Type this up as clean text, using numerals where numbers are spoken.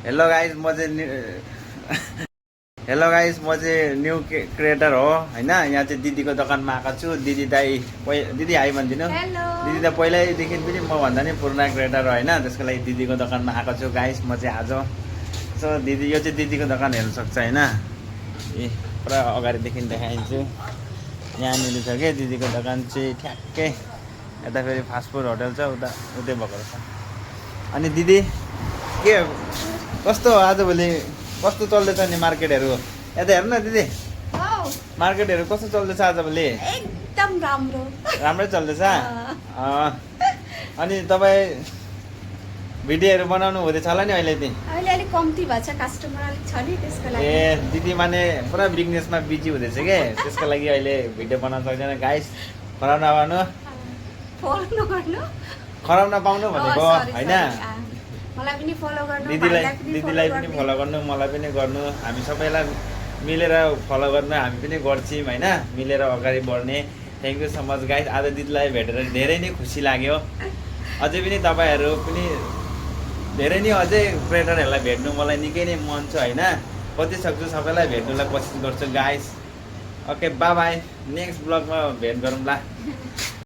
Hello guys म चाहिँ hello guys म चाहिँ न्यू क्रिएटर हो हैन। यहाँ चाहिँ दिदीको दोकानमा आएको छु। दिदी दाइ दिदी हाई भनिदिनु। दिदी त पहिल्यैदेखि पनि म भन्दा नि पुराना क्रिएटर हो हैन। त्यसको लागि दिदीको दोकानमा आएको छु गाइस म चाहिँ आज। सो दिदी यो चाहिँ दिदीको दोकान हेर्न सक्छ हैन। ए पुरा अगाडिदेखि देखाइन्छु। यहाँनिर छ के दिदीको दोकान चाहिँ ठ्याक्कै यता फेरि फास्टफुड होटल छ उता उतै भएको रहेछ। अनि दिदी के कस्तो आजभोलि कस्तो चल्दैछ नि मार्केटहरू? यता हेर्नु न दिदी, मार्केटहरू कस्तो चल्दैछ आजभोलि? एकदम राम्रो राम्रै चल्दैछ। अनि तपाईँ भिडियोहरू बनाउनु हुँदैछ होला नि अहिले चाहिँ? अहिले अलिक कम्ती भएको छ, कस्टमर अलिक छ नि त्यसको लागि। ए दिदी माने पुरा बिजनेसमा बिजी हुँदैछ के त्यसको लागि अहिले भिडियो बनाउन सक्दैन गाइस। खराब नपाउनु, फलो नगर्नु, खराब नपाउनु भनेको हैन। मलाई पनि फलो गर्नु, दिदीलाई पनि फलो गर्नु, मलाई पनि गर्नु, हामी सबैलाई मिलेर फलो गर्नु, हामी पनि गर्छौँ हैन, मिलेर अगाडि बढ्ने। Thank you so much guys. आज दिदीलाई भेटेर धेरै नै खुसी लाग्यो। अझै पनि तपाईँहरू पनि धेरै नै अझै क्रिएटरहरूलाई भेट्नु मलाई निकै नै मन छ हैन। कति सक्छु सबैलाई भेट्नुलाई कोसिस गर्छु guys. Okay bye bye, next ब्लगमा भेट गरौँला।